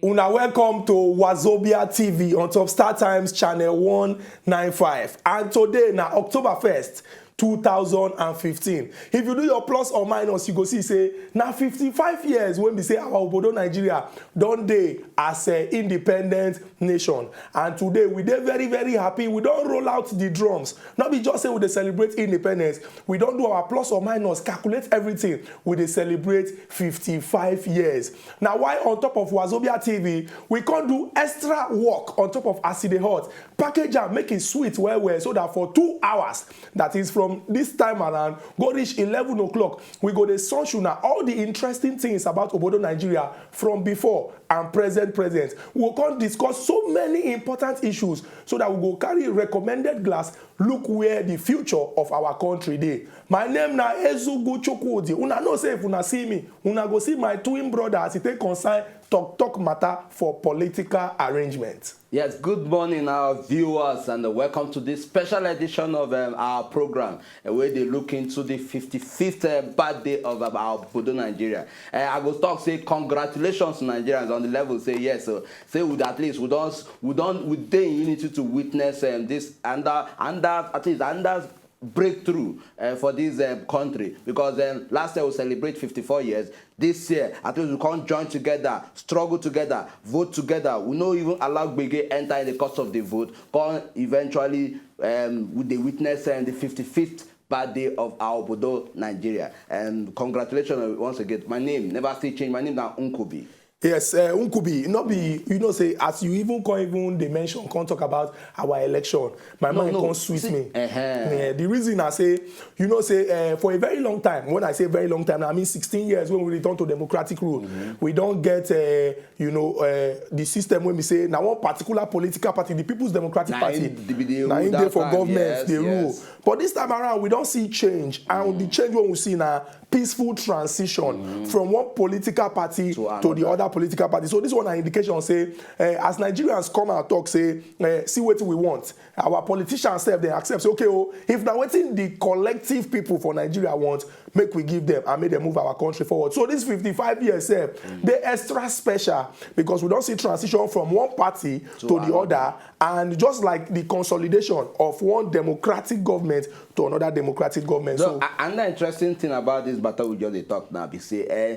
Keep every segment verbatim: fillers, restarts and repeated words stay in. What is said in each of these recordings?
Una welcome to Wazobia T V on top Star Times channel one nine five. And today na October first, two thousand and fifteen. If you do your plus or minus, you go see say na fifty-five years wey be say our obodo Nigeria don dey as a independent nation. And today we dey very, very happy. We don roll out the drums. No be just say we dey celebrate independence. We don do our plus or minus, calculate everything. We dey celebrate fifty-five years. Na why on top of Wazobia T V, we come do extra work on top of as e dey hot. Package am make e sweet well well, so that for two hours, that is from this time around, go reach eleven o'clock, we go dey search una all the interesting things about obodo Nigeria from before and present present. We go come discuss so many important issues, so that we go carry recommended glass, look where the future of our country dey. My name na Ezugu Chukwudi. Una know say if una see me, una go see my twin brother as e take concern talk talk matter for political arrangement. Yes, good morning, our viewers, and welcome to this special edition of um, our program, uh, where they look into the fifty-fifth uh, birthday of um, our Obodo Nigeria. Uh, I go talk say congratulations to Nigerians on the level say yes, so say we at least we don't we don't we dey in unity to witness um, this and that and that at least and that breakthrough uh, for this uh, country, because um, last year we celebrate fifty-four years. This year at least we come join together, struggle together, vote together. We no even allow gbege enter in the cost of the vote, come eventually um, we dey witness um, the fifty-fifth birthday of our Obodo Nigeria. And congratulations once again. My name never still change. My name na Nkubi. Yes, uh, Nkubi, no be, you know say as you even come even dey mention, come talk about our election, my No, mind no, come sweet see, me. Uh-huh. Yeah, the reason I say, you know say uh, for a very long time, when I say very long time, I mean sixteen years when we return to democratic rule, we don't get uh, you know uh, the system when we say now one particular political party, the People's Democratic Na Party, him be the na him ruler dey for time, government, yes, dey rule. Yes. But this time around, we don't see change, and the change when we see now peaceful transition from one political party To to, the another. Other political party. So this one an indication say uh, as Nigerians come and talk say uh, see what we want, our politicians sef dey accept say okay oh, if na wetin the collective people for Nigeria want, make we give them and make them move our country forward. So this fifty-five years sef dey extra special because we don see transition from one party to, To the another. Other, and just like the consolidation of one democratic government to another democratic government. So So a- another interesting thing about this matter we just dey talk now be say eh,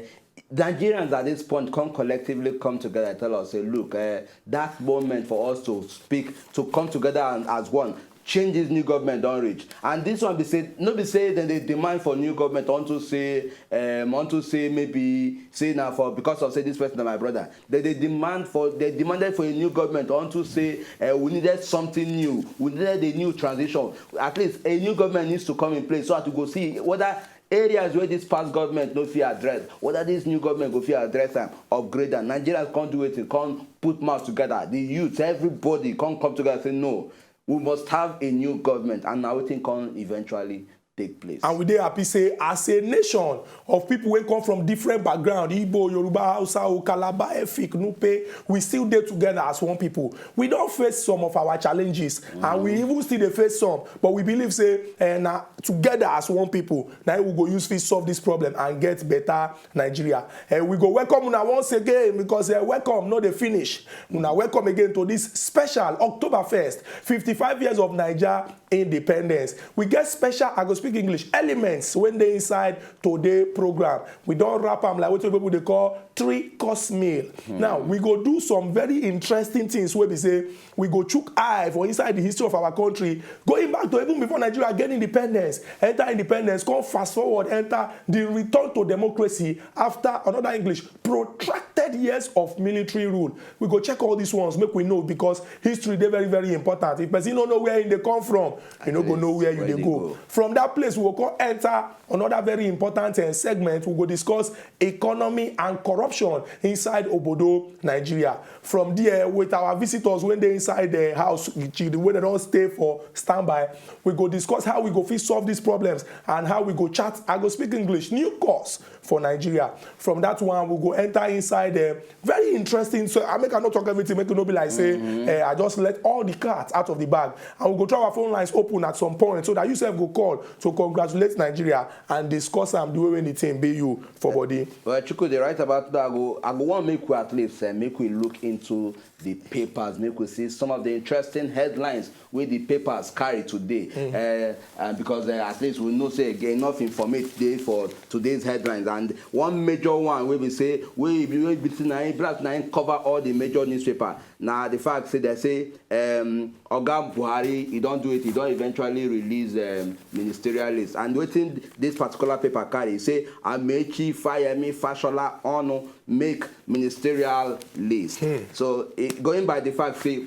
Nigerians at this point come collectively come together and tell us say look eh, that moment for us to speak, to come together and as one, change this new government don reach. And this one be say no be say dem dey demand for new government unto say um, unto say maybe say na for because of say this person na my brother. Dem dey demand for, dem demanded for a new government unto say uh, we needed something new, we needed a new transition. At least a new government needs to come in place so that we go see whether areas where this past government no fit address, whether this new government go fit address am, upgrade am. Nigerians come do wetin, come put mouth together, the youth, everybody come come together say no, we must have a new government, and na wetin come eventually take place. And we dey happy say as a nation of people wey come from different background, Igbo, Yoruba, Hausa, o, Calabar, Efik, Nupe, we still dey together as one people. We don face some of our challenges and we even still dey face some, but we believe say eh, na together as one people na we go use fit solve this problem and get better Nigeria. Eh, we go welcome una once again because eh, welcome no dey finish. Una welcome again to this special October first, fifty-five years of Naija independence. We get special, I go speak English, elements wey dey inside today program. We don wrap am like wetin people dey call three course meal. Now, we go do some very interesting things wey be say we go chook eye for inside the history of our country, going back to even before Nigeria get independence, enter independence, come fast forward, enter the return to democracy after another English protracted years of military rule. We go check all these ones, make we know, because history dey very, very important. If person no know where he dey come from, you no go know where you dey go. From that place, we go come enter another very important uh, segment. We go discuss economy and corruption inside obodo Nigeria. From there, with our visitors wey dey inside the house, the way they don stay for standby, we go discuss how we go fit solve these problems and how we go chat. I go speak English. New course for Nigeria. From that one, we go enter inside a very interesting. So I make I not talk everything, make it no be like say eh, I just let all the cards out of the bag. And we go try our phone lines open at some point so that you sef go call to congratulate Nigeria and discuss am the way wey the thing be you for body. Well, Chuku, dey right about that. I go, I go want make we at least uh, make we look into the papers, make we see some of the interesting headlines wey the papers carry today. Uh, and because uh, at least we know say again enough information dey for today's headlines, and one major one wey be say wey be wey be say na im black na im cover all the major newspaper na the fact say they say um, Oga Buhari, he don do it, he don eventually release um, ministerial list. And wetin this particular paper carry say Amechi, Fayemi, Fashola, Onu make ministerial list. So eh, going by the fact say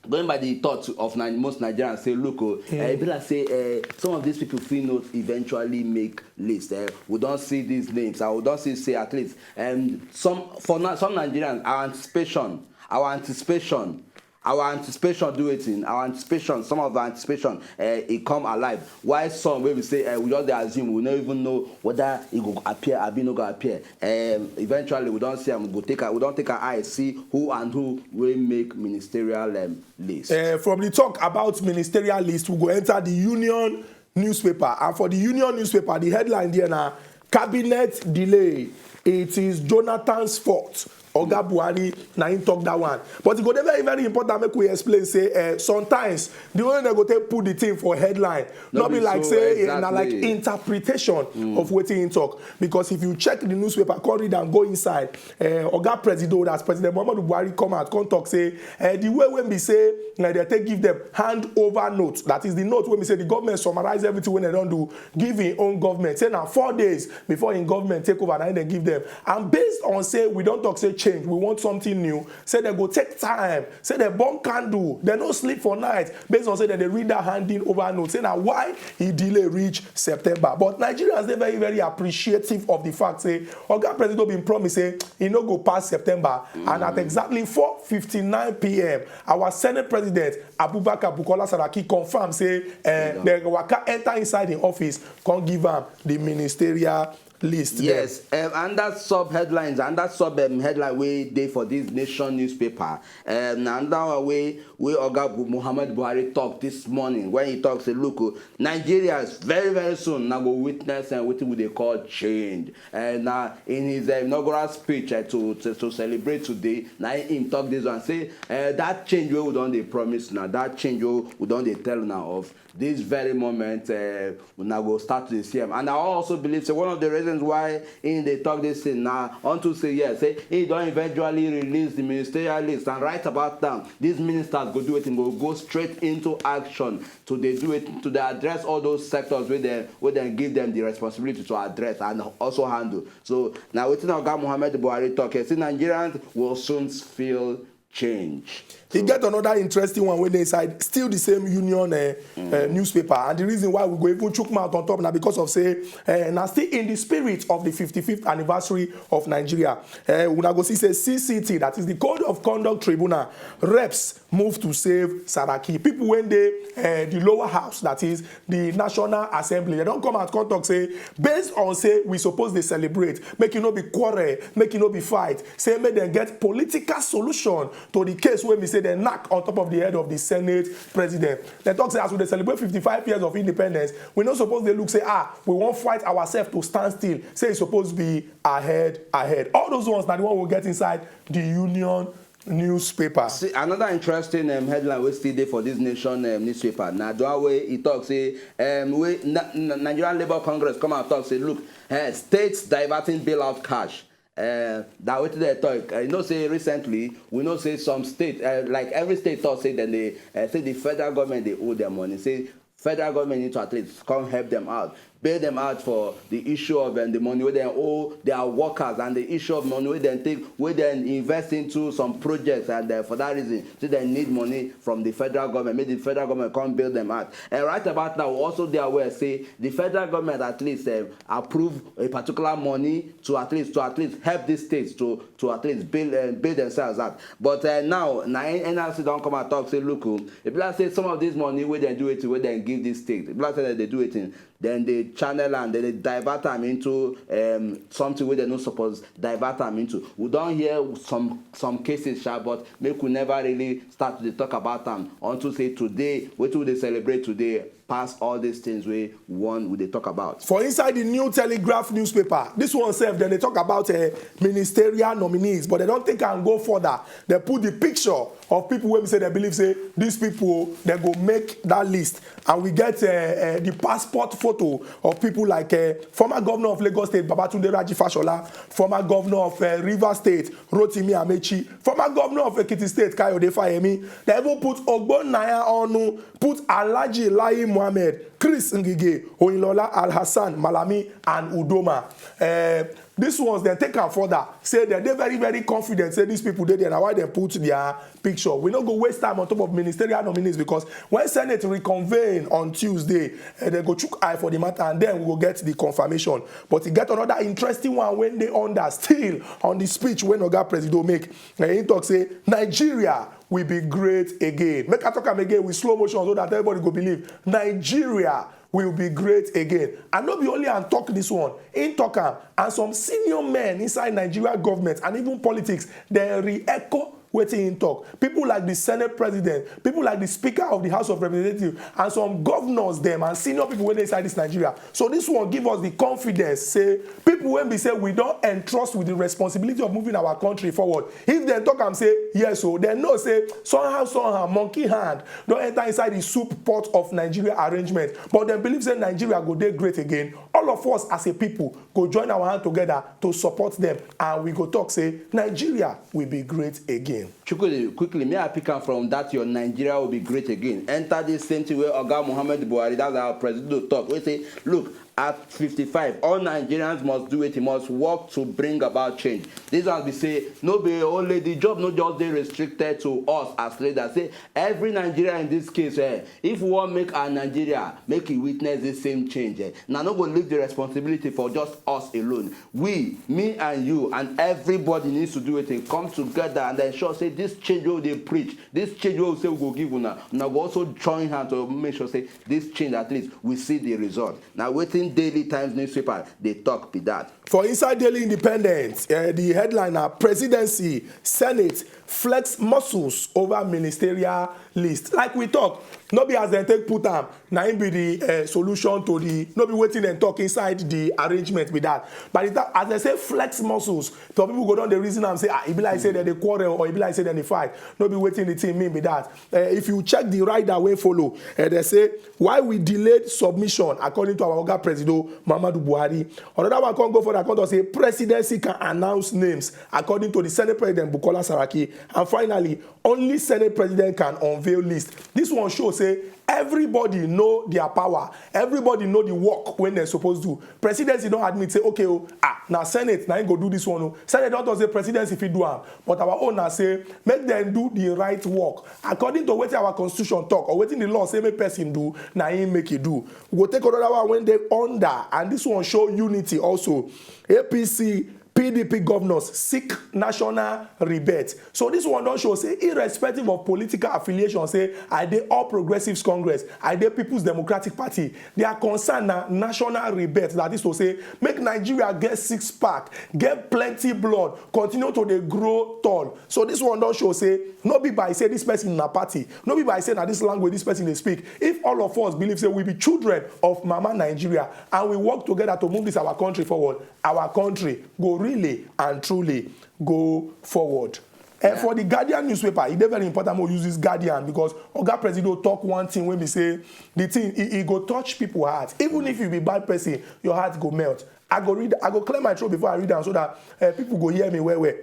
going by the thought of Ni- most Nigerians say look oh, eh, e be like say eh, some of these people fit not eventually make list. Eh, we don see these names and we don see say at least um, some for now some Nigerians our anticipation our anticipation our anticipation do wetin our anticipation some of our anticipation uh, e come alive while some wey be say uh, we just dey assume we no even know whether e go appear abi no go appear um, eventually we don see am we go take am we don take our eye see who and who wey make ministerial um, list. Uh, from the talk about ministerial list, we go enter the Union newspaper. And for the Union newspaper, the headline there na cabinet delay. It is Jonathan's fault. Oga Buhari na him talk that one. But e go dey very very important make we explain say uh, sometimes the way dem go take put the thing for headline no be like say eh, na like interpretation of wetin him talk. Because if you check the newspaper, come read and go inside, uh, Oga Presido, that's President Muhammadu Buhari come out, come talk say uh, the way wey be say uh, they take give them hand over note, that is the note wey be say the government summarize everything wey dem don do, give him own government say na four days before him government take over na him dem give them. And based on say we don talk say change, we want something new, say dem go take time, say dem burn candle, dem no sleep for night, based on say dem dey read that handing over note, say na why e delay reach September. But Nigerians dey very very appreciative of the fact say Oga Presido bin promise say e no go pass September, and at exactly four fifty-nine p.m. our Senate President Abubakar Bukola Saraki confirm say eh, dem waka enter inside im office, come give am the ministerial list dem. Yes, um, and that sub headlines and that sub um, headline wey dey for this nation newspaper um, na another one wey wey oga Bu- muhammad buhari talk this morning when he talk say look o nigerians very very soon na go witness um, wetin we dey call change and na in his uh, inaugural speech uh, to, to to celebrate today na him talk this one say uh, that change wey we don dey promise na that change wey we don dey tell una of this very moment uh, una go start to dey see am and I also believe say one of the reasons why he dey talk this thing na unto say yes say he don eventually release the ministerial list and right about now these ministers go do wetin go go straight into action to dey do it to dey address all those sectors wey dem wey dem give them the responsibility to address and also handle so na wetin oga muhammadu buhari talk here say nigerians will soon feel change. E get another interesting one wey dey inside still the same union uh, uh, newspaper, and the reason why we go even chook mouth on top na because of say uh, na still in the spirit of the fifty-fifth anniversary of Nigeria. Uh, una go see say C C T, that is the Code of Conduct Tribunal, reps move to save Saraki. People wey dey uh, the lower house, that is the National Assembly, they don come out come talk say based on say we suppose dey celebrate, make e no be quarrel, make e no be fight, say make dem get political solution to the case wey be say dem knack on top of the head of the Senate president. Dem talk say as we dey celebrate fifty-five years of independence, we no suppose dey look say ah we wan fight ourselves to stand still, say e suppose be ahead ahead. All those ones na the one we get inside the union newspaper. See another interesting um, headline wey still dey for this nation um, newspaper na the one wey e talk say um, wey na, na, nigerian labour congress come out talk say look uh, states diverting bailout cash uh, na wetin dem talk uh, you know say recently we know say some states uh, like every state talk say dem dey uh, say the federal government dey owe their money say federal government need to at least come help them out bail them out for the issue of um, the money wey dem owe their workers and the issue of money wey dem take wey dem invest into some projects and uh, for that reason say dem need money from the federal government make the federal government come bail them out and right about now we also dey aware say the federal government at least um, approve a particular money to at least to at least help these states to to at least bail uh, bail themselves out but uh, now na nrc don come and talk say look o e be like say some of this money wey dem do wetin wey dem give this state e be like say dem dey do wetin dem dey channel am, dem dey divert am into um, something wey dem no suppose divert am into. We don hear some some cases sha, but make we never really start to dey talk about am unto say today, wetin we dey celebrate today pass all these things wey one we dey talk about. For inside the New Telegraph newspaper, this one sef, dem dey talk about uh, ministerial nominees, but dem don take am go further. Dem put the picture of people wey be say dem believe say these people dem go make that list, and we get uh, uh, the passport photo of people like uh, former governor of Lagos State Babatunde Raji Fashola, former governor of uh, Rivers State Rotimi Amechi, former governor of Ekiti State Kayode Fayemi. Dem even put Ogbonnaya Onu, put Alhaji Lai Mohammed, Chris Ngige, Oyinlola Alhassan Malami, and Udoma. Uh, these ones dem take am further say dem dey very very confident say these people dey there, na why dem put their picture. We no go waste time on top of ministerial nominees, because when Senate reconvene on Tuesday, eh, dem go chook eye for the matter, and then we go get the confirmation. But e get another interesting one wey dey under still on the speech wey Oga Presido make. Eh, he talk say Nigeria will be great again. Make I talk am again with slow motion so that everybody go believe. Nigeria will be great again. And no be only am talk this one, im talk am, and some senior men inside Nigeria government and even politics, dem re-echo wetin im talk. People like the Senate President, people like the Speaker of the House of Representatives, and some governors dem and senior people wey dey inside this Nigeria. So this one give us the confidence say people wey be say we don entrust with the responsibility of moving our country forward, if dem talk am say yes o, dem know say somehow somehow monkey hand don enter inside the soup pot of Nigeria arrangement, but dem believe say Nigeria go dey great again. All of us as a people go join our hand together to support them, and we go talk say Nigeria will be great again. Chukwudi, quickly, may I pick am from that your Nigeria will be great again? Enter this same thing where Oga Muhammad Buhari, that's our president, talk. We say, look, at fifty-five, all Nigerians must do it. He must work to bring about change. This one be say, no be only the job, no just dey restricted to us as leaders. Say every Nigeria in this case, eh, if we wan make our Nigeria make e witness this same change, eh, na no go leave the responsibility for just us alone. We, me and you, and everybody needs to do it and come together and ensure say this change wey we dey preach, this change wey we say we go give una, una go also join hand to make sure say this change, at least we see the result. Na wetin Daily Times newspaper dey talk be that. For inside Daily Independent, eh, the headline na Presidency, Senate flex muscles over ministerial list. Like we talk, no be as dem take put am, na im be the eh, solution to the, no be wetin dem talk inside the arrangement be that. By the time as dem say flex muscles, some people go don dey reason am say, ah, e be like say dem dey quarrel or e be like say dem dey fight. No be wetin the thing mean be that. Eh, if you check the rider wey follow, eh, dem say, why we delayed submission, according to our Oga Presido Muhammadu Buhari. Another one come go for that, come talk say presidency can announce names, according to the Senate President Bukola Saraki. And finally, only Senate President can unveil list. This one show say everybody know their power, everybody know the work wey dem suppose do. Presidency don admit say, okay o, ah, na Senate na im go do this one o. Senate don talk say presidency fit do am, but our own na say make dem do the right work according to wetin our constitution talk or wetin the law say make person do, na im make e do. We go take another one wey dey under, and this one show unity also. A P C, P D P governors seek national rebate. So this one don show say irrespective of political affiliation, say I dey All Progressives Congress, I dey People's Democratic Party, their concern na national rebate. That is to say, make Nigeria get six pack, get plenty blood, continue to dey grow tall. So this one don show say no be by say this person na party, no be by say na this language this person dey speak. If all of us believe say we be children of Mama Nigeria and we work together to move this our country forward, our country go really and truly go forward. And for the Guardian newspaper, e dey very important make we use this Guardian because Oga Presido talk one thing wey be say the thing e, e go touch people heart. Even if you be bad person, your heart go melt. I go read, I go clear my throat before I read am so that uh, people go hear me well well.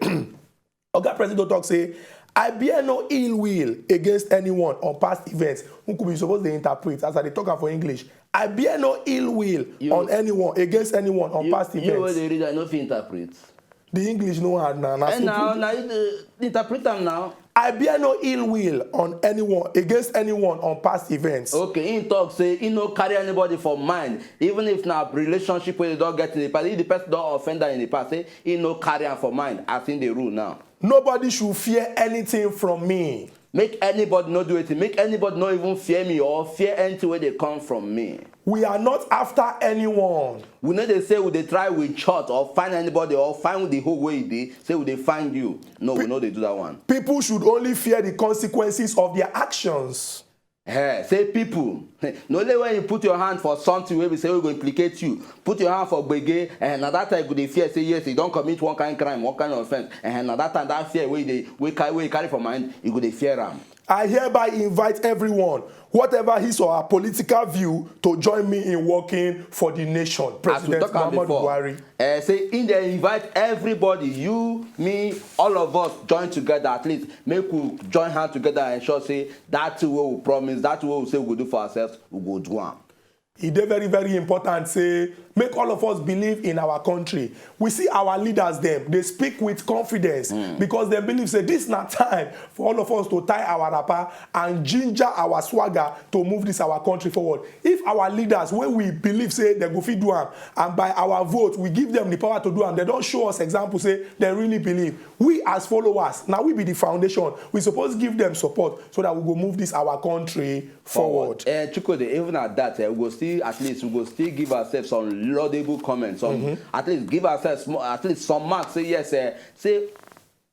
Oga Presido talk say, I bear no ill will against anyone on past events. Who could be supposed to interpret as I dey talk am for English? I bear no ill will You- on anyone against anyone on You, past you wey events. Dey read, I no fit interpret. The English no hard na. Na And simple. Now, now you dey interpret am now. I bear no ill will on anyone against anyone on past events. Okay, he talk say he no carry anybody for mind, even if na relationship wey they don get in the past. If the person don offend am in the past, say he no carry am for mind as he dey rule now. Nobody should fear anything from me. Make anybody no do anything. Make anybody no even fear me or fear anything wey dey come from me. We are not after anyone. We no dey say we dey try with shot or find anybody or find the hole wey e dey, say we dey find you. No, we no dey do that one. People should only fear the consequences of their actions. Eh, say people, no, only when you put your hand for something wey be say wey go implicate you, put your hand for gbege, and na that time you go dey fear say yes, you don commit one kind crime, one kind offence, and na that time that fear wey you dey wey carry wey you carry for mind, you go dey fear am. I hereby invite everyone, whatever his or her political view, to join me in working for the nation. As we President talk am Muhammadu before, Buhari. Eh, say im dey invite everybody, you, me, all of us join together, at least make we join hand together and ensure say that thing wey we promise, that thing wey we say we go do for ourselves, we go do am. E dey very, very important say make all of us believe in our country. We see our leaders dem dey speak with confidence because dem believe say this na time for all of us to tie our wrapper and ginger our swagger to move this our country forward. If our leaders wey we believe say dem go fit do am, and by our vote we give dem the power to do am, dem don show us example say dem really believe. We as followers, na we be the foundation. We suppose give dem support so that we go move this our country forward. Eh, Chukwudi, even at that, eh, we go still, at least we go still give ourselves some laudable comments. Some, at least give ourselves small, at least some marks. Say yes, eh, say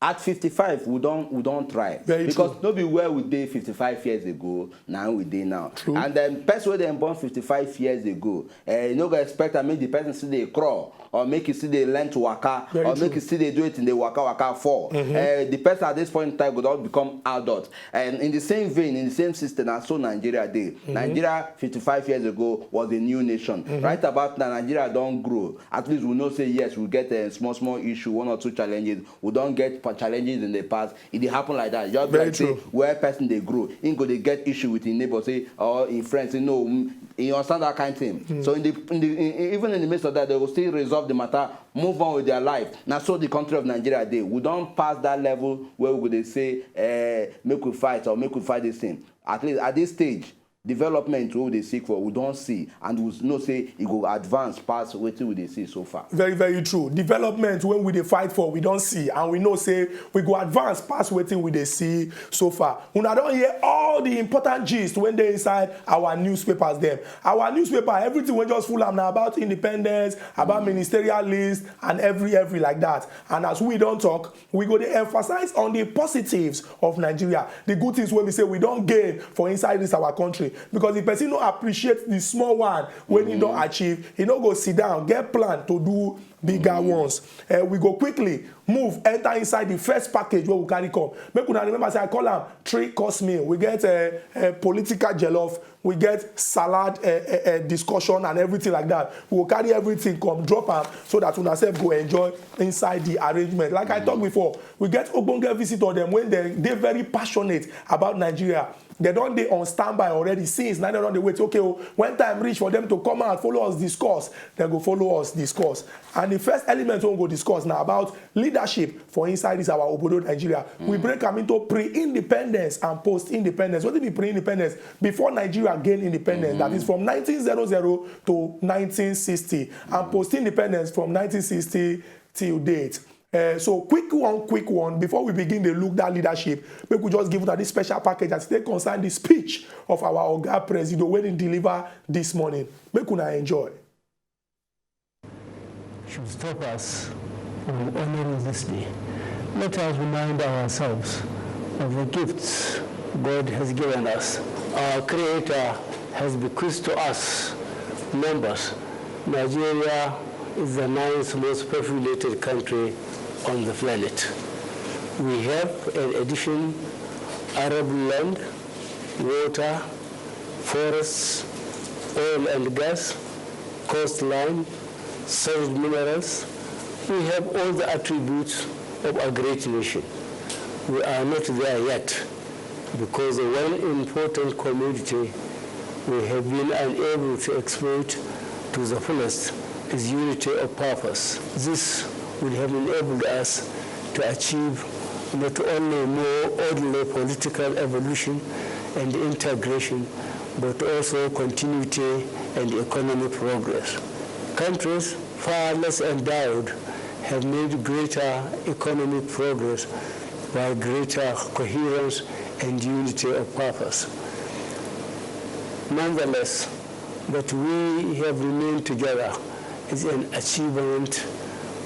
at fifty-five we don we don try. Very true. Because no be where we dey fifty-five years ago na we dey now. True. And then person wey dem born fifty-five years ago, eh, you no go expect am make the person still dey crawl or make e still dey learn to waka. Very true. Or make e still dey do it in the waka waka fall. Eh, the person at this point in time go don become adult. And in the same vein, in the same system, na so Nigeria dey. Nigeria fifty-five years ago was a new nation. Right about now, Nigeria don grow. At least we know say yes, we get a small small issue, one or two challenges. We don get pa- challenges in the past. E dey happen like that. Just be Very like say true. Where person dey grow, im go dey get issue with im neighbor, say or im friend, say no, mm, you understand that kind thing. So in the, in the in, in- even in the midst of that, they will still resolve the matter, move on with their life. Na so the country of Nigeria dey. We don pass that level where we go dey say, eh, make we fight or make we fight this thing. At least at this stage, development wey we dey seek for, we don see, and we know say e go advance pass wetin we dey see so far. Very, very true. Development wey we dey fight for, we don see, and we know say we go advance pass wetin we dey see so far. Una don hear all the important gist wey dey inside our newspapers dem. Our newspaper, everything wey just full am na about independence, about ministerial list, and every every like that. And as we don talk, we go dey emphasize on the positives of Nigeria, the good things wey be say we don gain for inside this our country. Because if person no appreciate the small one wey he don achieve, he no go sit down get plan to do bigger ones. Eh, we go quickly move enter inside the first package wey we carry come. Make una remember say I call am three course meal. We get a, a political jollof, we get salad, uh, uh, uh, discussion and everything like that. We go carry everything come drop am so that una sef go enjoy inside the arrangement. Like I talk before, we get ogbonge visitor dem wey dem dey very passionate about Nigeria. Dem don dey on standby already since. Now dem don dey wait, okay o, when time reach for dem to come out follow us discuss, dem go follow us discuss. And the first element wey we go discuss na about leadership for inside this our obodo Nigeria. We break am into pre-independence and post-independence. Wetin be pre-independence? Before Nigeria gain independence, that is from nineteen zero zero to nineteen sixty, and post-independence from nineteen sixty till date. Eh, so quick one, quick one, before we begin dey look that leadership, make we just give una this special package as e take concern the speech of our oga Presido wey he deliver this morning. Make una enjoy. Should stop us from honoring this day. Let us remind ourselves of the gifts God has given us. Our Creator has bequeathed to us numbers. Nigeria is the ninth most populated country on the planet. We have, in addition, arable land, water, forests, oil and gas, coastline, solid minerals. We have all the attributes of a great nation. We are not there yet because one important commodity we have been unable to exploit to the fullest is unity of purpose. This would have enabled us to achieve not only more orderly political evolution and integration, but also continuity and economic progress. Countries far less endowed have made greater economic progress, while greater coherence and unity of purpose. Nonetheless, that we have remained together is an achievement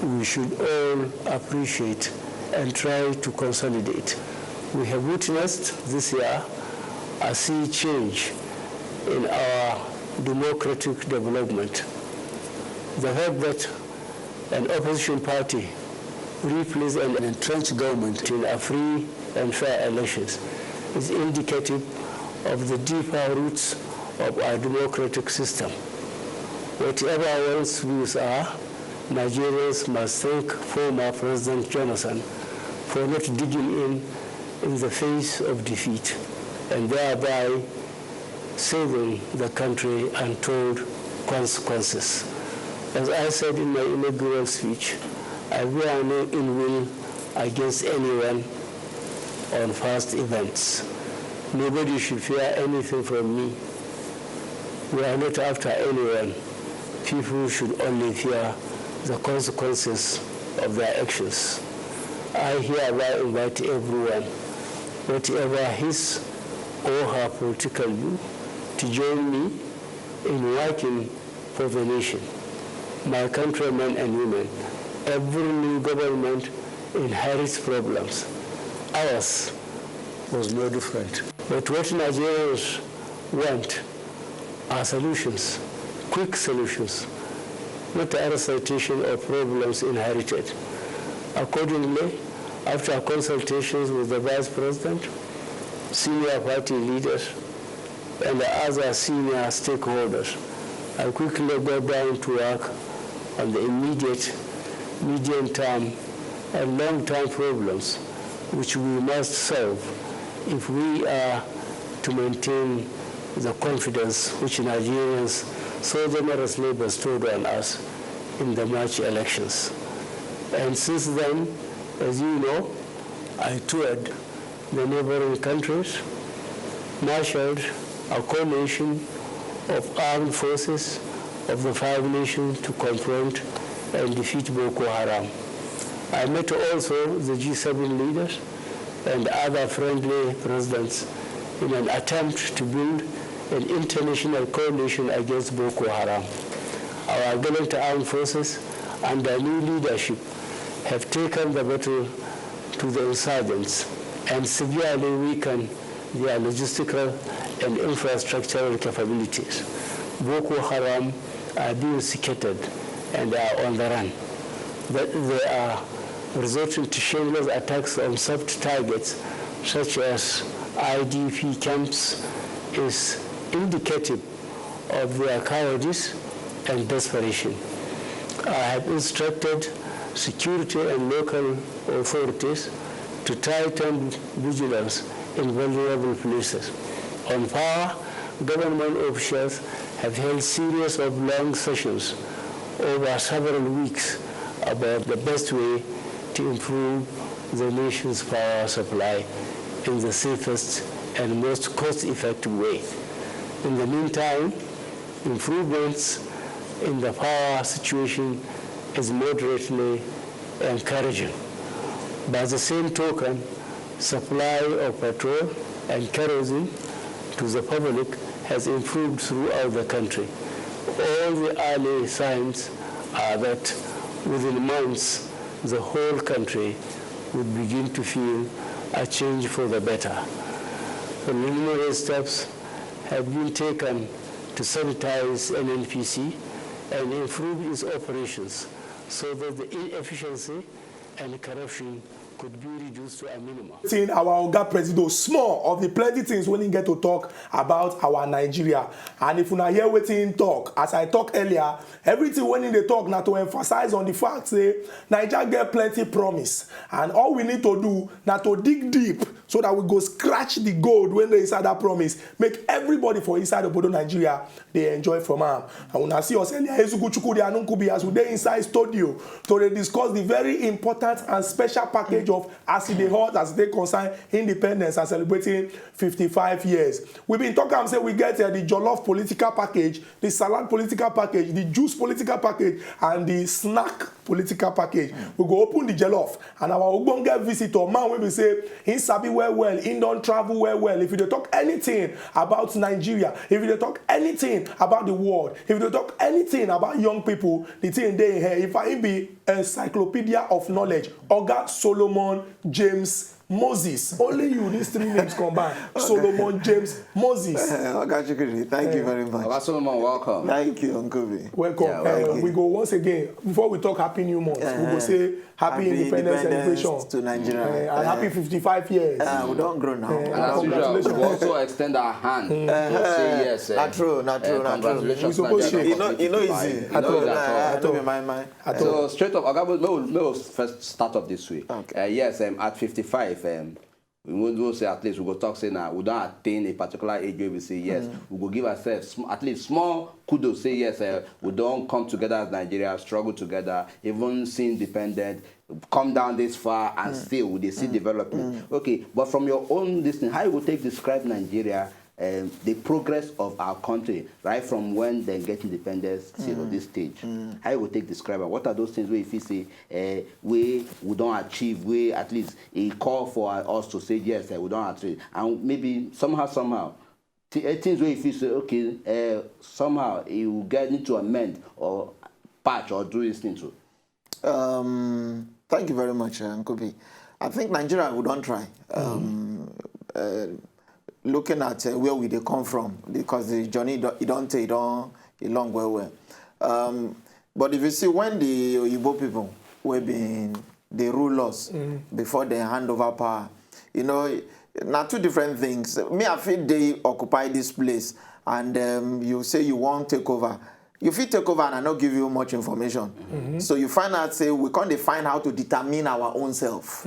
we should all appreciate and try to consolidate. We have witnessed this year a sea change in our democratic development. The fact that an opposition party replace an entrenched government in a free and fair elections is indicative of the deeper roots of our democratic system. Whatever one's views are, Nigerians must thank former President Jonathan for not digging in in the face of defeat and thereby saving the country untold consequences. As I said in my inaugural speech, I bear no ill will against anyone on past events. Nobody should fear anything from me. We are not after anyone. People should only fear the consequences of their actions. I hereby invite everyone, whatever his or her political view, to join me in working for the nation. My countrymen and women, every new government inherits problems. Ours was no different. But what Nigerians want are solutions, quick solutions, not a recitation of problems inherited. Accordingly, after consultations with the Vice President, senior party leaders, and other senior stakeholders, I quickly got down to work on the immediate, medium-term, and long-term problems which we must solve if we are to maintain the confidence which Nigerians so generously bestowed on us in the March elections. And since then, as you know, I toured the neighboring countries, marshaled a coalition of armed forces of the five nations to confront and defeat Boko Haram. I met also the G seven leaders and other friendly presidents in an attempt to build an international coalition against Boko Haram. Our gallant armed forces under new leadership have taken the battle to the insurgents and severely weakened their logistical and infrastructural capabilities. Boko Haram are being scattered and are on the run. That they are resorting to shameless attacks on soft targets such as I D P camps is indicative of their cowardice and desperation. I have instructed security and local authorities to tighten vigilance in vulnerable places. On power, government officials have held series of long sessions over several weeks about the best way to improve the nation's power supply in the safest and most cost-effective way. In the meantime, improvements in the power situation is moderately encouraging. By the same token, supply of petrol and kerosene to the public has improved throughout the country. All the early signs are that within months, the whole country would begin to feel a change for the better. Preliminary steps have been taken to sanitize N N P C and improve its operations so that the inefficiency and corruption could be reduced to a minimum. Wetin our oga Presido, small of the plenty things wey he get to talk about our Nigeria. And if una hear wetin he talk, as I talk earlier, everything wey he dey talk na to emphasize on the fact say Naija get plenty promise, and all we need to do na to dig deep so that we go scratch the gold wey dey inside that promise, make everybody for inside obodo Nigeria dey enjoy from am. And una see us earlier, Ezugu Chukwudi Anunkubi, as we dey inside studio to dey discuss the very important and special package of as e dey hot, as e dey concern independence and celebrating fifty-five years. We been talk am say we get, uh, the jollof political package, the salad political package, the juice political package, and the snack political package. We go open the jollof, and our ogbonge visitor, man wey be say he sabi well well, he don travel well well. If you dey talk anything about Nigeria, if you dey talk anything about the world, if you dey talk anything about young people, the thing dey in here. If I be encyclopedia of knowledge, Oga Solomon James Moses. Only you, these three names combined. Solomon James Moses. Uh, Oga Chukuri, thank you very much. Oga Solomon, welcome. Thank you, Uncle B. Welcome. Yeah, Uh, welcome. we go once again, before we talk Happy New Month, we go say Happy, Independence, Celebration. To Nigeria. Uh, and happy fifty-five years. Uh, we don't grow now. Uh, And as usual, we Congratulations. Also extend our hand to say yes. Uh, Not true, not true, uh, not true. Congratulations, We suppose Nigeria, to. for You know, you know fifty-five. easy. You know At all, easy at all. at all. No be my mind. At So all. Straight up, Oga, may we, may we first start off this way. Okay. Uh, yes, um, at fifty-five, um, we won't go say at least we go talk say now we don't attain a particular age where we say yes. We go give ourselves sm- at least small kudos. Say yes, uh, we don't come together as Nigeria, struggle together, even see independent, come down this far, and still we dey see development. Okay, but from your own this thing, how you go take describe Nigeria? Um, the progress of our country, right from when they get independence till this stage. How you go take describe am? What are those things where if you say uh, we we don't achieve, we at least a call for us to say yes, uh, we don't achieve, and maybe somehow somehow th- uh, things where if you say okay, uh, somehow you get need to amend or patch or do this thing to. Um, thank you very much, uh, Uncle B. I think Nigeria, we don't try. Um, uh, looking at uh, where we dey come from, because the journey do- e don take, e don e long well well. Um, but if you see when the Oyibo people wey been dey rule us before they hand over power, you know, na two different things. Me, I fit dey occupy this place, and um, you say you wan take over. You fit take over and I no give you much information. So you find out say we come dey find how to determine our own self.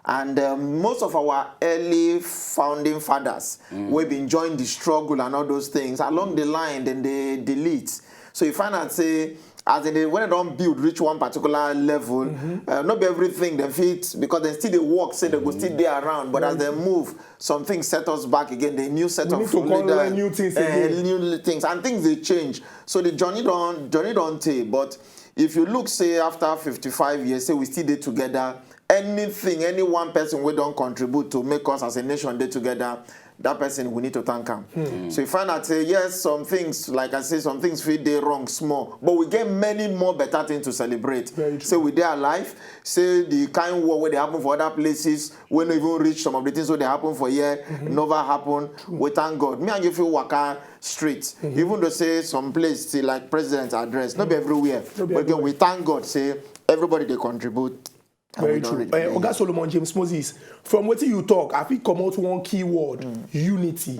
And um, most of our early founding fathers wey been join the struggle and all those things, along the line, then they delete. So you find out say as in they, when they don build reach one particular level, uh, no be everything dem fit, because dem still dey work, say dem go still dey around, but as dem move, some things set us back again. The new set We of need to come leader- learn new things eh, again. New things, and things dey change. So the journey don journey don tey, but if you look say after fifty-five years, say we still dey together, anything, any one person wey don contribute to make us as a nation dey together, that person we need to thank am. So you find out say yes, some things, like I say, some things fit dey wrong small, but we get many more better things to celebrate. Very true. Say we dey alive, say the kind war wey dey happen for other places wey no even reach some of the things wey dey happen for here, never happen. We thank God. Me and you fit waka street, even though say some place still like president address, no be everywhere. No be But again, everywhere. We thank God say everybody dey contribute. And Very we don true. reach Uh, there. Oga Solomon James Moses, from wetin you talk, I fit comot one key word, unity.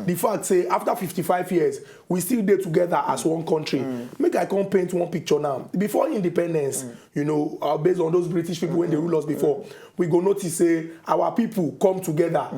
The fact say after fifty-five years, we still dey together as one country. Make I come paint one picture now. Before independence, you know, uh, based on those British people when they rule us before, we go notice say our people come together.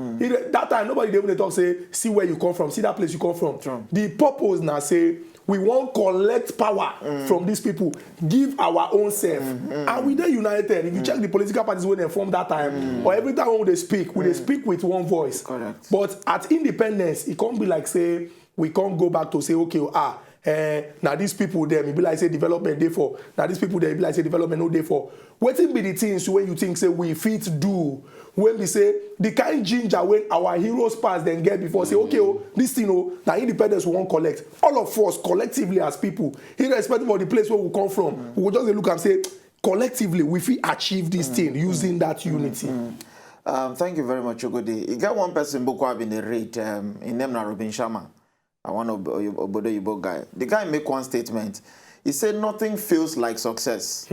That time, nobody dey even dey talk say, see where you come from, see that place you come from. The purpose na say we wan collect power from these people, give our own self, and we dey united. If you check the political parties wey dem form that time, or every time wey we dey speak, we dey speak with one voice. Correct. But at independence, e come be like say we come go back to say, okay, ah, eh, na these people dem, e be like say development dey for. Na these people dem, e be like say development no dey for. Wetin be the things wey you think say we fit do when be say the kind ginger wey our heroes pass dem get before, say, okay, oh, this thing, oh, na independence we wan collect. All of us collectively as people, irrespective of the place where we come from, we go just dey look am say, collectively, we fit achieve this thing using that unity. Um, thank you very much, Chukudi. E get one person book wey I been dey read. Um, his name na Robin Sharma. I one Ob- Obodo Oyibo guy. The guy make one statement. He said nothing feels like success.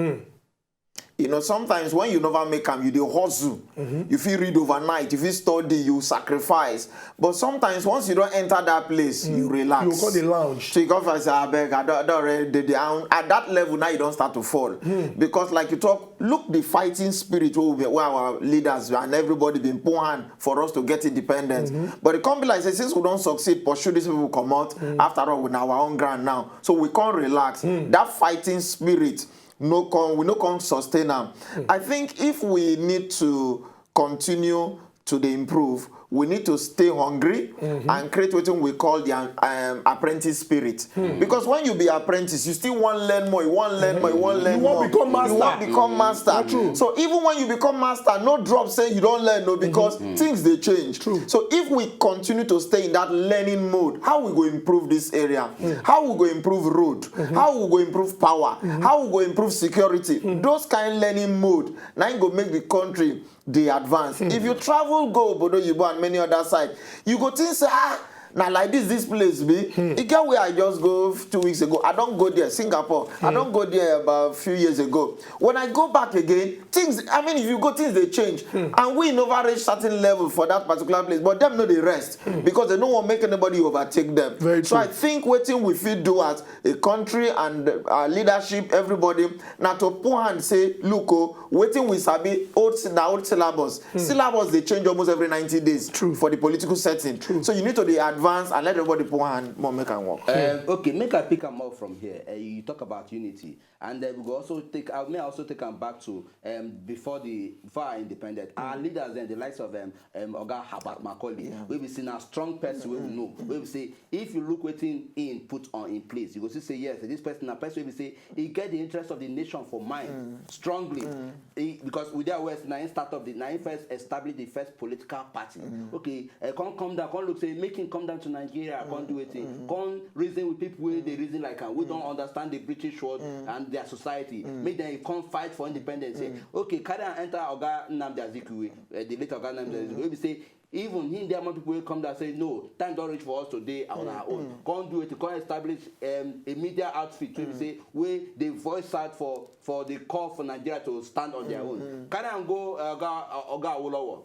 You know, sometimes when you never make am, you dey hustle. You fit read overnight, you fit study, you sacrifice. But sometimes once you don enter that place, you relax. You go dey lounge. So you come find say, abeg, I don, I don already dey there. And at that level now, you don start to fall. Because like you talk, look the fighting spirit wey we, wey our leaders and everybody been put hand for us to get independence. But it come be like say since we don succeed, pursue these people comot. After all, we na our own ground now, so we come relax. That fighting spirit no come, we no come sustain am. I think if we need to continue to dey improve, We need to stay hungry and create wetin we call the um, apprentice spirit. Because when you be apprentice, you still wan learn more, you wan learn more, you wan learn You wan more. become You master. wan become master. True. So even when you become master, no drop say you don learn, no, because things dey change. True. So if we continue to stay in that learning mode, how we go improve this area? How we go improve road? How we go improve power? How we go improve security? Those kind learning mode, na im go make the country dey advance. If you travel go obodo oyibo and many other side, you go think say, ah, na like this this place be. E get where I just go two weeks ago. I don go there, Singapore. I don go there about few years ago. When I go back again, things, I mean, if you go, things dey change. And we never reach certain level for that particular place, but dem no dey rest because they no wan make anybody overtake them. Very So true. I think wetin we fit do as a country and our leadership, everybody, na to put hand say, look o, wetin we sabi, old sy- na old syllabus. Syllabus dey change almost every ninety days True. for the political setting. So you need to dey advance and let everybody put hand more, make am work. Um, okay, make I pick am up from here. Uh, you talk about unity, and uh, we go also take. I may also take am back to um, before the before our independence. Our leaders, then the likes of um, um, Oga Herbert Macaulay, wey we see na strong person, wey we know, wey we say if you look wetin he put on in place, you go see say yes, this person na person wey we say he get the interest of the nation for mind strongly. He, because we dey aware say na him start up the, na him first establish the first political party. Okay, uh, come come down, come look say make him come down to Nigeria, come do wetin, come reason with people wey dey reason like am, wey don understand the British world and their society. Make dem come fight for independence. Say, okay, carry am enter Oga Nnamdi Azikiwe, uh, the late Oga Nnamdi Azikiwe. Wey be say even him dey among people wey come down say no, time don reach for us to dey on our own. Come do wetin, come establish um, a media outfit wey be say wey dey voice out for for the call for Nigeria to stand on their own. Carry am go uh, Oga uh, Oga Awolowo.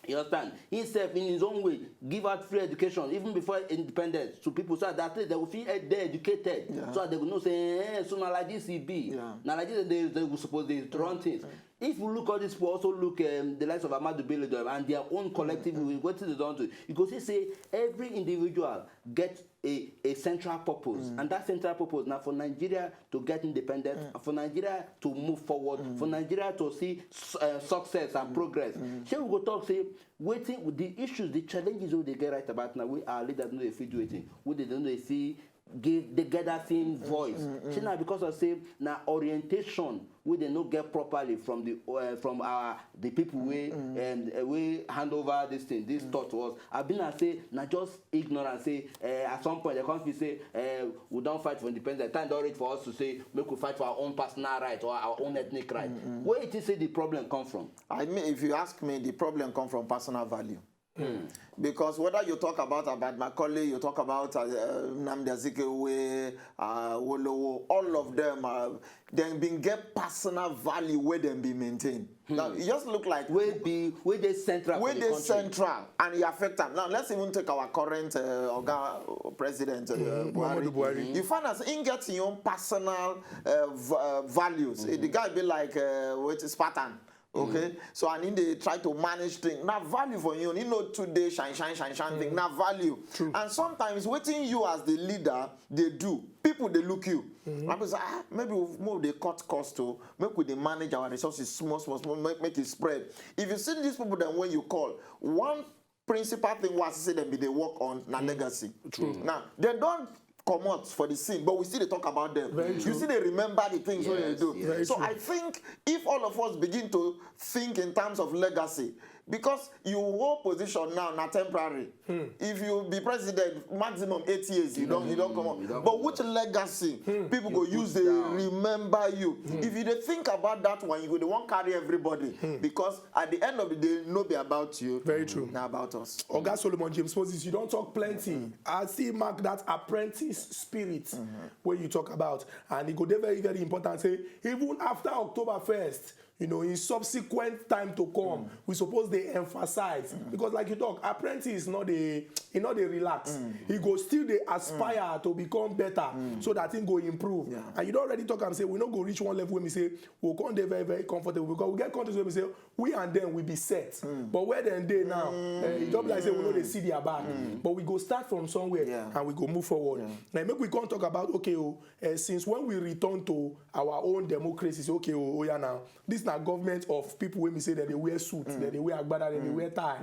You understand? Himself, in his own way, give out free education even before independence to people, so that at least they will feel ed- they educated, so that they will know say, eh, so na like this e be. Yeah. Na like this they, they will suppose dey run things. If you look all these people, also look um, the likes of Ahmadu Bello dem and their own collective, wetin they don do, you go see say every individual get a a central purpose, and that central purpose na for Nigeria to get independence, for Nigeria to move forward, for Nigeria to see s- uh, success and progress. Shey we go talk say wetin the issues, the challenges wey we dey get right about now, wey our leaders no dey fit do wetin, wey they no dey fit give, they get that same voice. Shey na because of say na orientation wey they no get properly from the uh, from our the people wey um, uh, wey hand over this thing, this thought to us. I been na say na just ignorance. Say uh, at some point they come feel say uh, we don fight for independence. Time don reach for us to say make we fight for our own personal right or our own ethnic right. Where you think say the problem come from? I mean, if you ask me, the problem come from personal value. Because whether you talk about Herbert Macaulay, you talk about uh, Nnamdi Azikiwe, uh, Awolowo, all of them, uh, dem been get personal value wey dem been maintain. Now, e just look like Wey be wey dey central wey for the dey country. Central and e affect am. Now, let's even take our current uh, Oga President uh, Muhammadu Buhari. You find out he get him own personal uh, v- uh, values. Eh, the guy be like uh, wait, Spartan. Okay, so and he dey try to manage things. Na value for him, he no too dey shine, shine, shine, shine thing. Na value. True. And sometimes wetin you as the leader dey do, people dey look you. And people say, ah, maybe we, make we dey cut cost o, make we dey manage our resources small, small, small, make, make it spread. If you see these people dem wey you call, one principal thing wey I see say dem bin dey work on na legacy. True. Now, dem don comot for the scene, but we still dey talk about them. Very You true. Still dey remember the things wey dem Yes, do. yes. Very So true. I think if all of us begin to think in terms of legacy, because you hold position now na temporary. If you be president, maximum eight years, you don you don come you up. don But come which legacy people go You use put dey down. Remember you? If you dey think about that one, you go dey wan carry everybody because at the end of the day, no be about you. Very true. Na about us. Oga Solomon James Moses, you don talk plenty. I still mark that apprentice spirit wey you talk about, and e go dey very, very important. Say even after October first, you know, in subsequent time to come, we suppose dey emphasize, because like you talk, apprentice no dey e no dey relax. E go still dey aspire to become better, so that thing go improve. Yeah. And you don already talk am say we no go reach one level wey we say we go come dey very, very comfortable, because we get countries wey we say we and them we be set. But where dem dey now, eh, e just be like say we no dey see their back. But we go start from somewhere, Yeah. And we go move forward. Now make we come talk about, okay o, eh, since when we return to our own democracy, say, okay o, oya now, this na government of people wey be say dem dey wear suit, dem dey wear agbada, dem dey wear tie.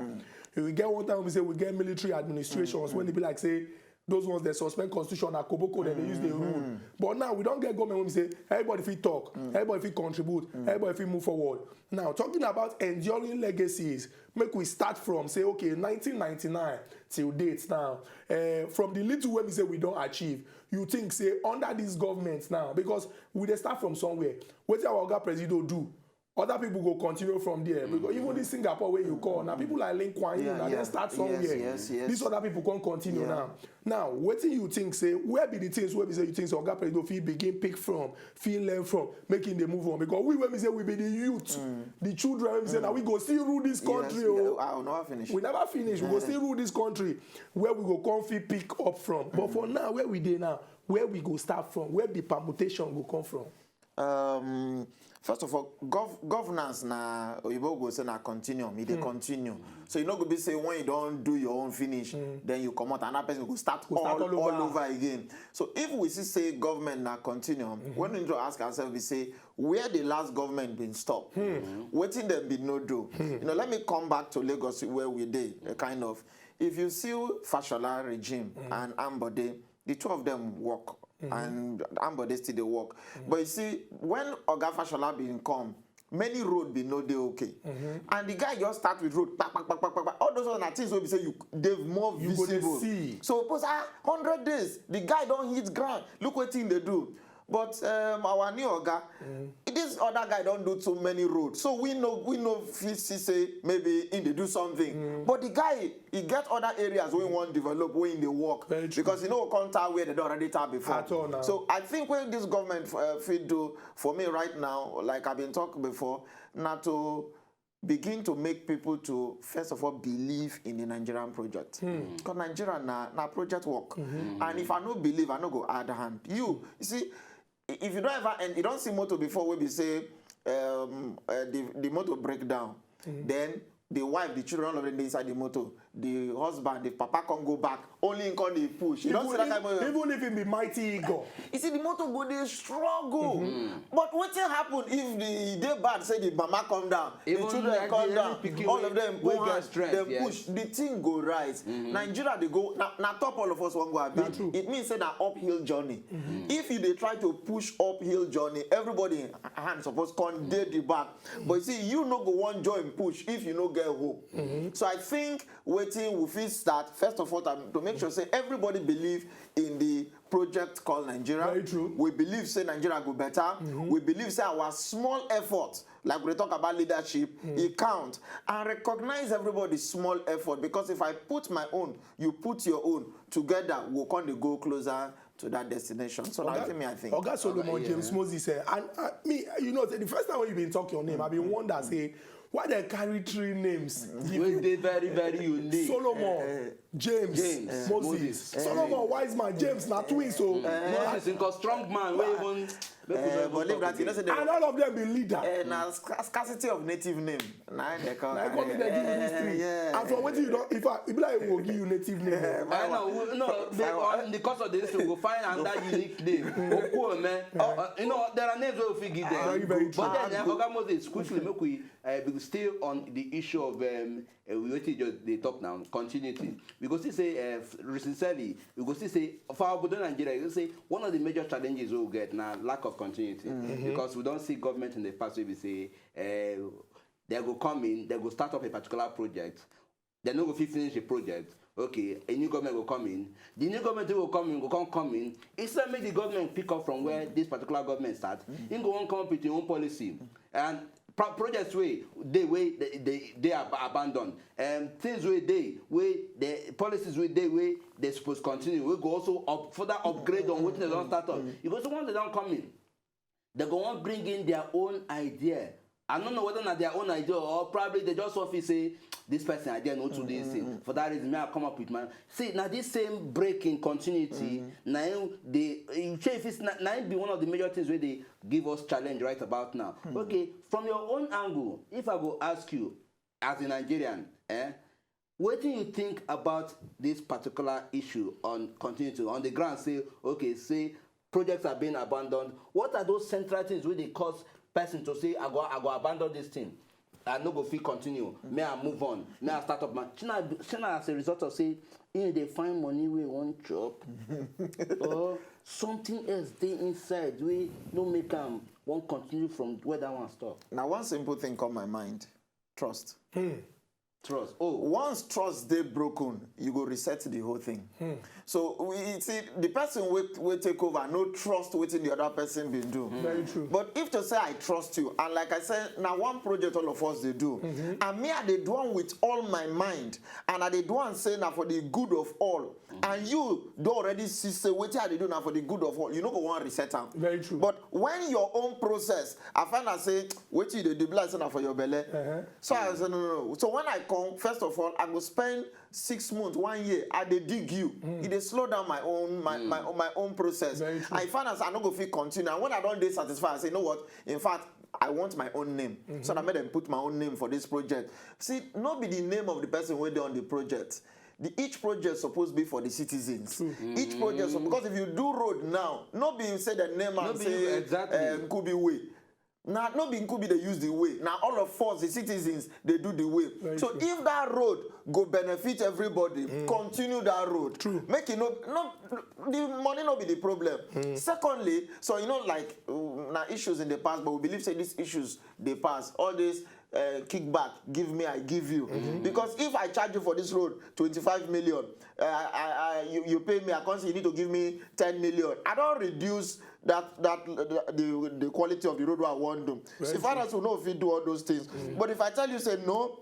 We get one time we say we get military administrations when they be like say those ones they suspend constitution na koboko dem dey use dey rule. But now we don get government wey be say everybody fit talk, everybody fit contribute, everybody fit move forward. Now, talking about enduring legacies, make we start from say, okay, nineteen ninety-nine till date now. Eh, from the little wey be say we don achieve, you think say under this government now, because we dey start from somewhere. Wetin our oga Presido do, other people go continue from there. Because even this Singapore wey you call, na people like Lin Kuan Yew, Yeah, na yeah. dem start somewhere. Yes, yes, yes. These other people come continue Yeah. now. Now, wetin you think say, where be the things wey be say you think say oga Presido fit begin pick from, fit learn from, make him dey move on? Because we wey be say we be the youth, the children wey be say na we go still rule this country. Yes, Oh, I will never finish. We never finish. We go still rule this country where we go come fit pick up from. But for now, where we dey now, where we go start from, where the permutation go come from? Um, first of all, gov governance na oyibo go say na continuum, e dey continue. So you no go be say when you don do your own finish, then you comot, another person go start Go start all, all all over. over again. So if we see say government na continuum, when we need to ask ourselves, we say where the last government been stop, wetin dem bin no do. You know, let me come back to Lagos where we dey. A kind of, if you see Fashola regime and Ambode, the two of them work, and Ambode still dey work. But you see, when Oga Fashola bin come, many road bin no dey okay, and the guy just start with road, pa, pa, pa, pa, pa, pa. All those ones na things wey be say you dey more You go dey visible. See. So post ah hundred days, the guy don hit ground. Look wetin he dey do. But um, our new oga, this other guy don do too many roads, so we no we no fit see say maybe he dey do something. But the guy, he get other areas wey he wan develop, wey he dey work. Very true. Because he no go come tar where they don already tar before. At all now. So I think wetin this government uh, fit do for me right now, like I been talk before, na to begin to make people to first of all believe in the Nigerian project. Because Nigeria na na project work, and if I no believe, I no go add hand. You, you see, i- if you don ever, and you don see motor before wey be say um, uh, the the motor break down, then the wife, the children, all of them dey inside the motor. The husband, the papa come go back, only him come dey push. You don see that kind of Even if it be mighty ego. You see, the motor go dey struggle. But wetin happen if the e dey bad say the mama come down, the Even children like come the down, pikin all wey- of them wey put get hand, strength, dem yes. push, the thing go rise. Nigeria dey go na, na top all of us wan go abi. True. It means say na uphill journey. If you dey try to push uphill journey, everybody hand suppose come dey the back. But you see, you no go wan join push if you no get hope. So I think wetin we fit start first of all, to make sure say everybody believe in the project called Nigeria. Very true. We believe say Nigeria go better. We believe say our small effort, like we dey talk about leadership, e count, and recognize everybody small effort, because if I put my own, you put your own, together we come dey go closer to that destination. So na wetin me I think. Oga Solomon, Yeah. James Moses, eh, and uh, me, you know, say the first time when you been talk your name, I been wonder say why they carry three names. Give Wey you? dey very very unique. Solomon, James, James, Moses. Moses. Solomon, wise man, James, na twins. So Moses nko strong man wey even make we Eh, no but even leave talk that, you know, again. say and all of them be leader. Eh, na scar- scarcity of native name. Na im they call Na come dey give you these three. Yeah. And from wetin you don, if I, e be like we go give you native name. Eh, I know, we- no, they, on the course of this, we go find another unique name. Okuome. Uh, uh, you know, there are names we fit give them. Very, very true. But then, uh, Oga Moses, quickly, make we uh, we still on the issue of um, uh, wetin you just dey talk now, continuity. We go see say, uh, sincerely, we go see say for our obodo Nigeria, you say one of the major challenges we get na lack of continuity, because we don see government in the past wey be say uh, they go come in, they go start up a particular project, they no go fit finish the project. Okay, a new government go come in. The new government wey go come in go come come in. Instead make the government pick up from where this particular government start, im go wan come up with im own policy and pro projects wey dey wey dey dey dey ab abandon, um, things wey dey wey the policies wey dey wey dey suppose continue, wey go also up further upgrade on wetin dem don start up. You go see once dem don come in, they go wan bring in their own idea. I no know whether na their own idea or probably they just wan feel say this person idea no too dey same. For that reason, me I come up with my see na this same break in continuity. Na im dey you say if it's na, na im be one of the major things wey dey give us challenge right about now. Okay, from your own angle, if I go ask you as a Nigerian, eh, wetin you think about this particular issue on continuity on the ground? Say okay, say projects are being abandoned. What are those central things wey dey cause person to say I go I go abandon this thing? I no go fit continue. May I move on? May I start up my? Shey na, shey na as a result of say he dey find money wey he wan chop, or something else dey inside wey no make am wan continue from where that one stop. Now, one simple thing come my mind: trust. Trust. Oh, Once trust dey broken, you go reset the whole thing. So we see the person wey wey take over no trust wetin the other person bin do. Very true. But if to say I trust you, and like I said, na one project all of us dey do, and me I dey do am with all my mind, and I dey do am say na for the good of all, and you don already see say wetin I dey do na for the good of all, you no go wan reset am. Very true. But when your own process, I find out say wetin you dey do be like say na for your belle. So I say no, no, no. So when I come, first of all, I go spend six months, one year, I dey dig you. E dey slow down my own my my, my own process. Very true. I find out say I no go fit continue. And when I don dey satisfied, I say, you know what? In fact, I want my own name. So na make dem put my own name for this project. See, no be the name of the person wey dey on the project. The, each project suppose be for the citizens. Each project, so because if you do road now, no be say the name am be say you, exactly. uh, Nkubi way. Na no be Nkubi dey use the way. Na all of us, the citizens, dey do the way. So if that road go benefit everybody, continue that road. True. Make e no no the money no be the problem. Secondly, so you know like uh, na issues in the past, but we believe say these issues dey pass. All this uh, kickback, give me, I give you. Because if I charge you for this road twenty-five million, uh, I, I, you, you pay me, I come say you need to give me ten million. I don reduce that that the, the, the quality of the road wey I wan do. So if others will no fit do all those things. But if I tell you say no,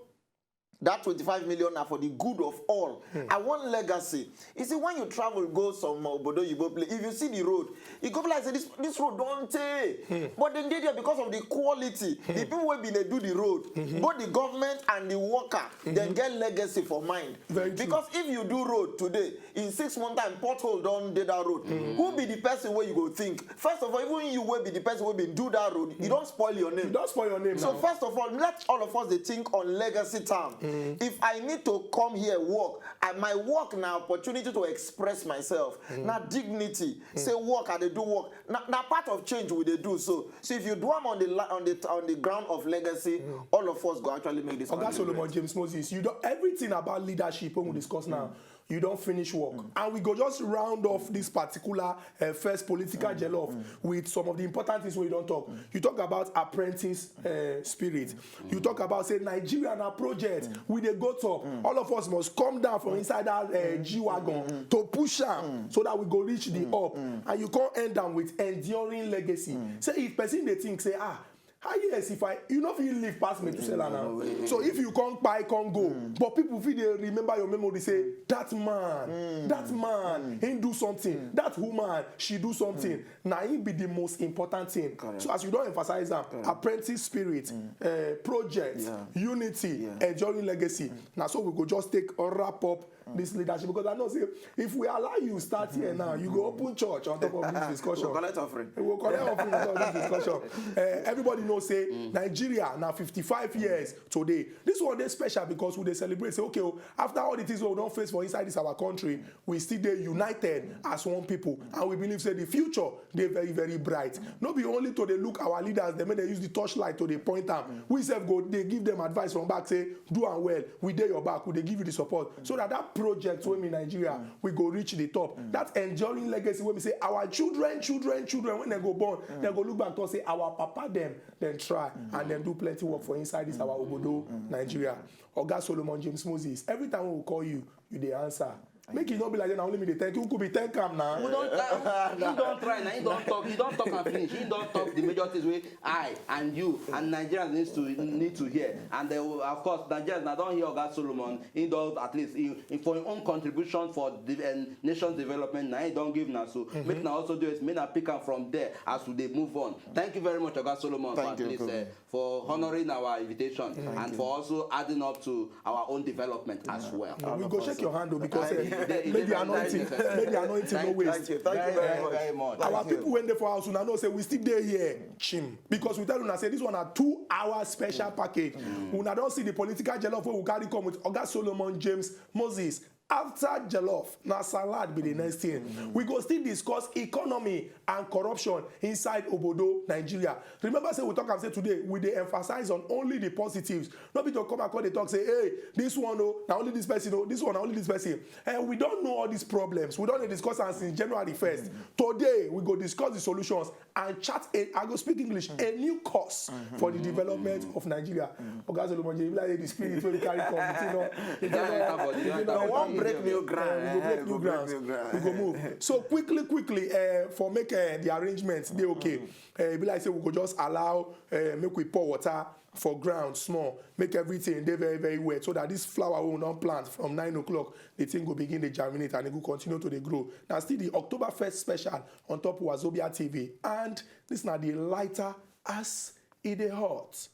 that twenty-five million na for the good of all. I want legacy. You see, when you travel go some obodo oyibo place, if you see the road, e go be like say this this road don tey, but dem dey there because of the quality. The people wey bin dey do the road, both the government and the worker, dem get legacy for mind. Very true. Because if you do road today, in six months time, pothole don dey that road. Who be the person wey you go think? First of all, even you wey be the person wey bin do that road, you don spoil your name. You don spoil your name So now. First of all, let all of us dey think on legacy term. If I need to come here work, I, my work na opportunity to express myself. Na dignity. Say work, I dey do work. Na, na part of change we dey do. So, so if you do am on the la- on the on the ground of legacy, all of us go actually make this Oga country Solomon great. James Moses, you don, everything about leadership wey we discuss now, you don finish work. And we go just round off this particular uh, first political jollof with some of the important things wey you don talk. You talk about apprentice uh, spirit. You talk about say Nigeria na project, we dey go top. All of us must come down from inside that uh, G wagon to push am so that we go reach the up. And you come end am with enduring legacy. Say if person dey think say ah, ah yes, if I, you no fit live pass Methuselah now. So if you come kpai come go, but people fit dey remember your memory say that man, that man, he do something, that woman, she do something. Na him be the most important thing. So as you don emphasize am, apprentice spirit, uh, project, Yeah. unity, Yeah. enduring legacy. Na so we go just take wrap up this leadership, because I know say if we allow you start here now, you go open church on top of this discussion. We'll collect offering. We go collect offering on top of this discussion. Uh, everybody know say Nigeria na fifty-five years today. This one dey special because we dey celebrate say okay, oh, after all the things wey we don face for inside this our country, we still dey united as one people, and we believe say the future dey very very bright. No be only to dey look our leaders dem, make dem use the torchlight to dey point am. We sef go dey give dem advice from back say do am well, we dey your back, we dey give you the support so that that project wey be Nigeria, we go reach the top. That enduring legacy wey be say our children children children when dem go born, dem go look back to say our papa dem dem try and dem do plenty work for inside this our obodo Nigeria. Oga Solomon James Moses, every time we call you, you dey answer. Make e no be like say na only me dey thank you. Who could be thank am na? Who don uh, he don try na he don talk he don talk and finish he don talk the major things wey I and you and Nigerians need to need to hear and uh, of course Nigerians na don hear Oga Solomon he don at least he, he for him own contribution for the uh, nation's development na he don give na so make na also do it make na pick am from there as we dey move on. Thank you very much Oga Solomon for Thank at you, least Kobe. Uh, for honoring our invitation and for also adding up to our own development as well. We go shake your hand o because Thank you. uh, make the anointing, make the anointing no Thank you. waste. Thank you, thank you Very, very very, much. very much. Our Thank you. People wey dey for house, una know say we still dey here, chim, because we tell una say this one na two hour special package. Una don see the political jollof wey we carry come with Oga Solomon James Moses. After jollof, na salad be the next thing. We go still discuss economy and corruption inside obodo Nigeria. Remember say we talk am say today we dey emphasize on only the positives. No be to come and come dey talk say, "Hey, this one o, na only this person o, this one na only this person." And we don know all these problems. We don dey discuss am since January first. Today we go discuss the solutions and chart a, I go speak English, a new course for the development of Nigeria. Oga Solomon, you be like the spirit wey we carry come, you know. That enter body, that enter Now body. One break new Uh, ground. we go Eh, break we new go grounds. break new ground. We go move. So quickly, quickly, uh, for make uh, the arrangements dey okay. Uh, e be like say we go just allow, uh, make we pour water for ground small, make everything dey very, very wet, so that this flower wey we don plant from nine o'clock, the thing go begin dey germinate and e go continue to dey grow. Na still the October first special on top Wazobia T V, and this na the lighter as e dey hot.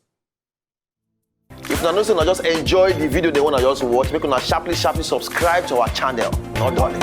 If una know say una just enjoy the video, the one I just watch, make una sharply, sharply subscribe to our channel. No dulling.